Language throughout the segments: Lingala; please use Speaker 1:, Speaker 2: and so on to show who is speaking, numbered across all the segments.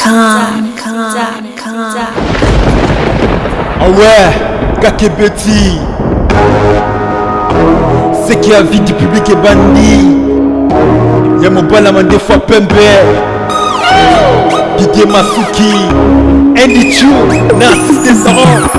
Speaker 1: com.
Speaker 2: Ah ouais, Kakebeti. Ce qui a vie du public est bandit. Ya mobala mandefa pembe. Didier Masuki. Andy Chu. Narcisse Desarons.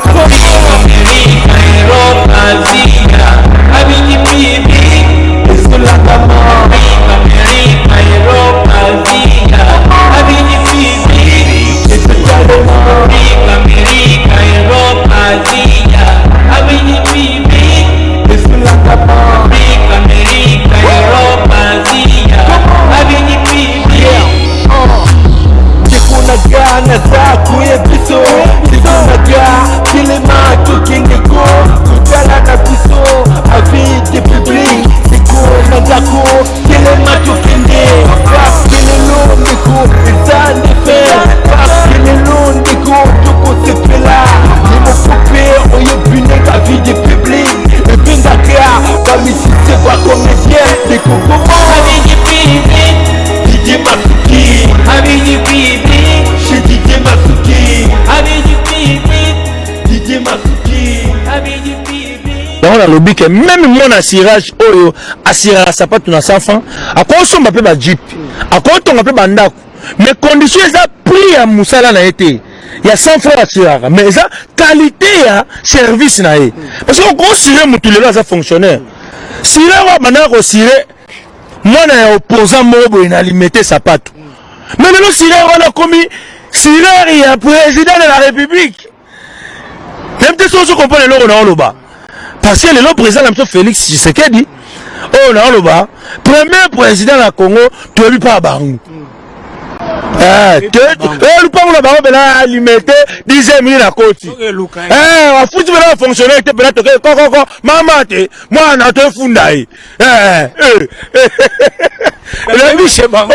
Speaker 2: Naza koye biso ndeko na ga telema tokende ko kotala na biso avis de public ndeko na ndako telema tokende parce lelo ndeko eza nde fete parce lelo ndeko tokosepela ye moko mpe oyebi ndenge avis de public ebengaka bamisise bacomédien ndeko koma Didier Masuki Chez Didier Masuki Didier Masuki
Speaker 3: Yango nalobi ke meme mwana asirage oyo asiraka sapatu na 100 francs akosomba mpe bajeep, akotonga mpe bandako, mais condition eza prix ya mosala na ye te ya 100 francs asiraka, mais eza qualité ya service na ye. Parce que okosire motu lelo aza fonctionnaire, sire oyo abandaka kosire mwana ya opposant moko boye na limete sapatu, mais lelo sire wana akomi sireur ya président de la république. Même te soki comprendre eloko na oloba, parce que lelo président na biso Félix Tshisekedi oyo na oloba premier président na Congo, toyebi mpa bango lupango na bango mpena alimete 10 minute na koti afuti mpena bafonctionnaire te mpena toke kokoko mama te mwana tofunda ye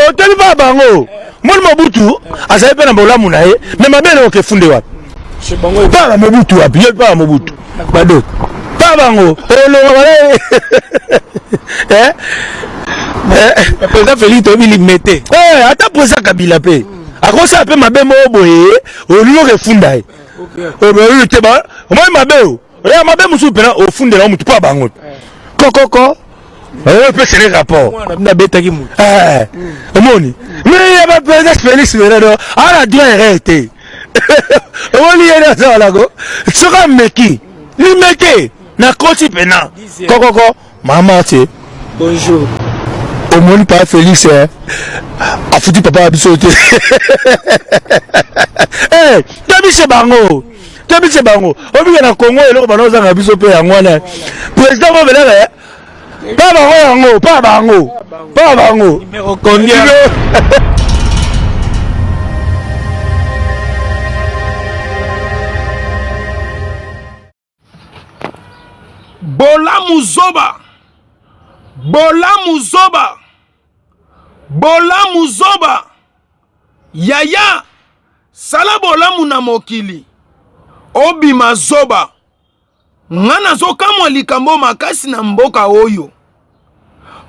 Speaker 3: otoyebi mpa bango. Moni Mobutu azali mpe na bolamu na ye, me mabe na okefunde wapi? Pa Mobutu wapi? Ye pa Mobutu bado pa bango olonga bala.
Speaker 4: Président Félix toyebi limete.
Speaker 3: Ata président Kabila mpe akosala mpe mabe moko boye, olingi okefunda ye oyo te, omoi mabe o oya mabe mosusu mpena ofundela motu mpo bango kokoko opesele rapport.
Speaker 4: Nabetaki motu.
Speaker 3: Omoni, mais ya baprésident Félix Verano ana droit erreur te. Omoni ye azalako soki ameki limete nakoti mpena kokoko mama te.
Speaker 4: Bonjour.
Speaker 3: Omoni pa Félix afuti papa ya biso te. Toyebise bango, toyebise bango obika na Congo eloko bana ozanga biso mpe yango wana président mobelaka pa bango yango pa bango pa bango.
Speaker 4: Numéro combien?
Speaker 5: Bolamu zoba, bolamu zoba, bolamu zoba. Yaya, sala bolamu na mokili, obima zoba. Nga nazokamwa likambo makasi na mboka oyo.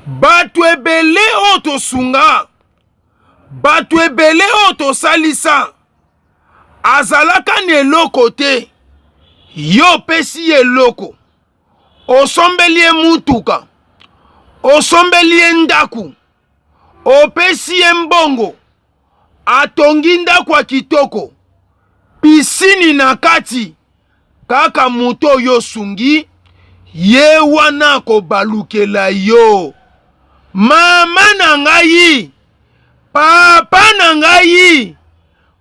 Speaker 5: Bato ebele oyo tosunga, bato ebele oyo tosalisa, azalaka na eloko te. Yo opesi ye eloko, osombeli ye mutuka, osombeli ye ndako, opesi ye mbongo, atongi ndako ya kitoko, pisini na kati. Kaka moto oyo osungi ye wana akobalukela yo. Mama na ngai, papa na ngai,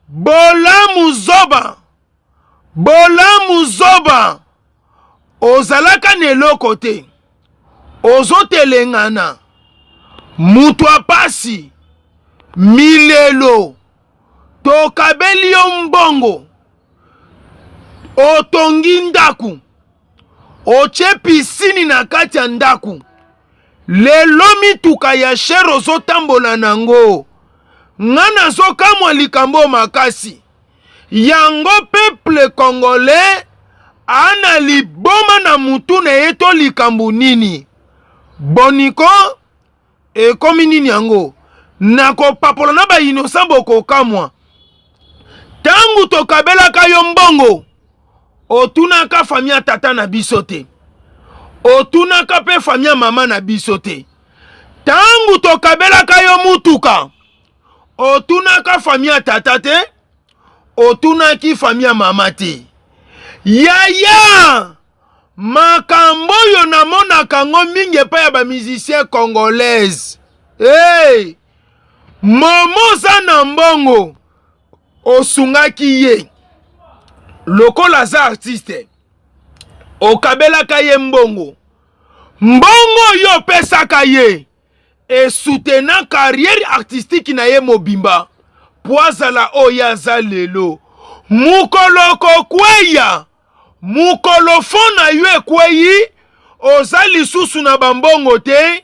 Speaker 5: bolamu zoba, bolamu zoba. Ozalaka na eloko te, ozotelengana, moto ya pasi, milelo, tokabeli yo mbongo, otongi ndako, otie pisini na kati ya ndako. Lelo mituka ya shere ozotambola nango. Nga nazokamwa likambo makasi yango. Peuple congolais ana liboma na mutu na ye to likambo nini? Boniko ekomi nini yango? Nakopapola na ba innocent, bokokamwa. Ntango tokabelaka yo mbongo, otunaka famille ya tata na biso te, otunaka mpe famille ya mama na biso te. Ntango tokabelaka yo mutuka, otunaka famille ya tata te, otunaki famille ya mama te. Yaya, makambo oyo namonaka yango mingi epai ya bamusicien congolaise. Hey! Momo oza na mbongo, osungaki ye lokola aza artiste, okabelaka ye mbongo, mbongo oyo opesaka ye esutena carrière artistique na ye mobimba po azala oyo aza lelo. Mokolo kokweya, mokolo fond na yo ekweyi, oza lisusu na bambongo te,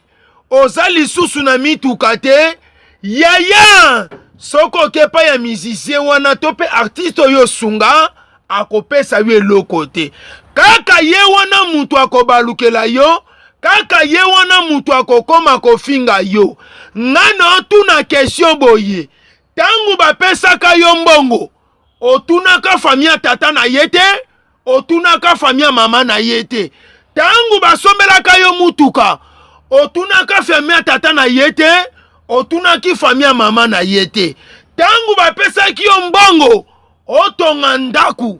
Speaker 5: oza lisusu na mituka te. Yaya, soki oke epai ya musicien wana to mpe artiste oyo osunga, akopesa yo eloko te. Kaka ye wana mutu akobalukela yo, kaka ye wana mutu akokoma kofinga yo. Nga na otuna question boye, ntango bapesaka yo mbongo, otunaka famille ya tata na ye te, otunaka famille ya mama na ye te. Ntango basombelaka yo mutuka, otunaka famille ya tata na ye te, otunaki famille ya mama na ye te. Ntango bapesaki yo mbongo otonga ndako,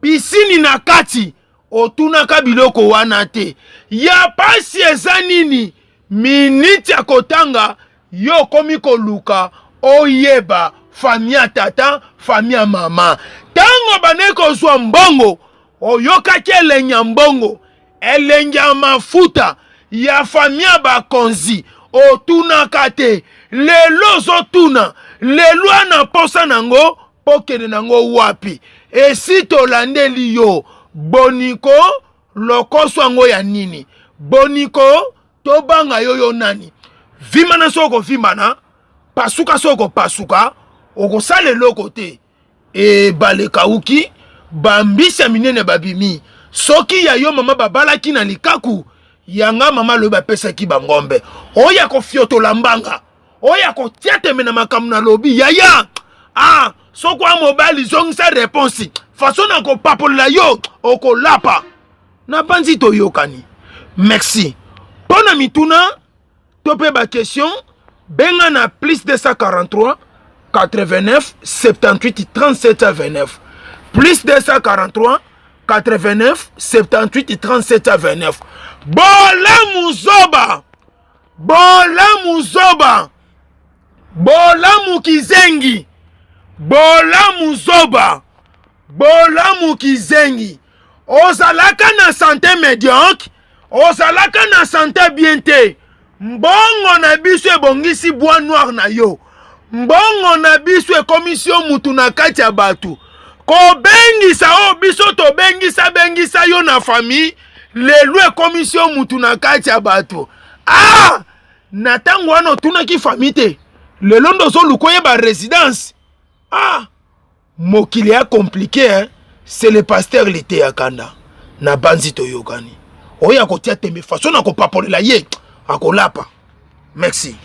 Speaker 5: pisini na kati, otunaka biloko wana te. Ya pasi eza nini? Miniti ya kotanga yo okomi koluka oyeba famille ya tata, famille ya mama. Ntango bandeki kozwa mbongo, oyokaki elengi ya mbongo, elengi ya mafuta ya famille ya bakonzi, otunaka te. Lelo ozotuna, lelo ana posa nango pokende nango wapi? Esi tolandeli yo boniko lokoso yango ya nini? Boniko tobanga yo, yo nani? Vimana soki okovimbana, pasuka soki okopasuka, okosala eloko te. Ebale ekauki, bambisi ya minene babimi. Soki ya yo mama babalaki na likaku, yanga mama lobi bapesaki bangombe. Oyo akofiotola mbanga, oyo akotia tembe na makambo nalobi, yaya ah, soki oya mobali zongisa reponse façon na kopapolela yo okolapa. Nabanzi toyokani. Merci mpo na mituna to mpe ba question, benga na plus 243 89 78 37 29, plus 243 89 78 37 29. Bolamu zoba, bolamu zoba, bolamu kizengi, bolamu zoba, bolamu kizengi. Ozalaka na sante mediocre, ozalaka na sante bien te. Mbongo na biso ebongisi bois noir na yo, mbongo na biso ekomisi yo mutu na kati ya bato. Kobengisa oyo biso tobengisa bengisa yo na famille, lelo ekomisi yo mutu na kati ya bato. Ah, na ntango wana otunaki famille te, lelo nde ozoluka oyeba residence. Ah, mokili ya compliqué hein? C'est le pasteur Liteya Kanda. Na banzi toyokani. Oyo akotia tembe façon na kopapolela ye akolapa. Merci.